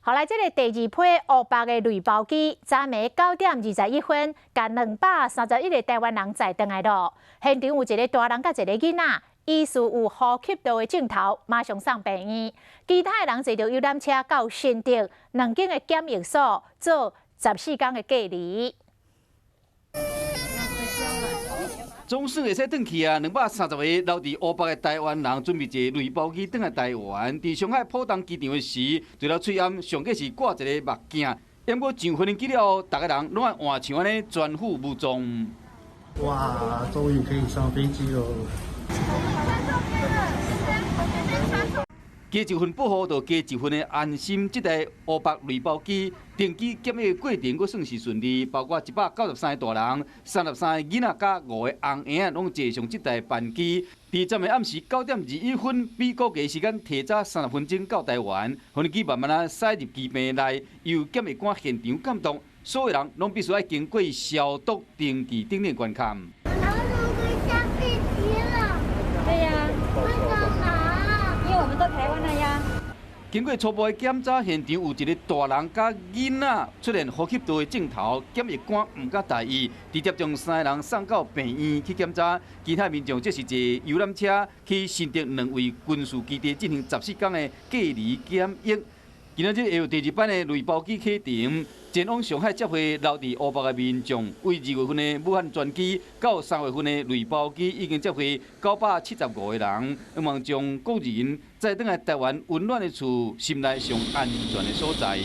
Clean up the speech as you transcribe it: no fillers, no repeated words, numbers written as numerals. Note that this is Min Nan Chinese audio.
好來，這个第二批烏北的類包機，昨暝9點21分，共231個台灣人載轉來囉。現場有一个大人佮一个囡仔，疑似有呼吸道的症頭，馬上送病院。其他的人坐著遊覽車到新竹兩間的檢疫所做14天的隔離。總算會使轉去啊！230個留佇烏北的台灣人，準備坐類包機轉來台灣。佇上海浦東機場的時，除了喙罨，上蓋是掛一个目鏡。毋過上飛機了後，逐个人攏愛換像按呢全副武裝。哇！終於可以上飛機囉！加一份保護，就加一份的安心。這台烏北類包機登機檢疫過程，閣算是順利，包括193個大人、33個囡仔佮五个紅嬰仔，攏坐上這台班機。佇昨暝暗時9點21分，比估計時間提早30分鐘到台灣。飛機慢慢仔駛入機坪內，由檢疫官現場監督，所有人攏必須愛經過消毒、登記等等關卡。下飛機了。對呀。為什麼？因為我們到台灣了呀。經過初步的檢查，現場有一个大人佮囡仔出現呼吸道的症頭，檢疫官毋敢大意，直接將三个人送到病院去檢查。其他民眾則是坐遊覽車去新竹兩位軍事基地進行14天的隔離檢疫。今仔日會有第二班的類包機啟程，前往上海接回留佇烏北的民眾。為2月份的武漢專機到3月份的類包機已經接回975個人，希望將國人載轉來台灣溫暖的厝，心內上安全的所在。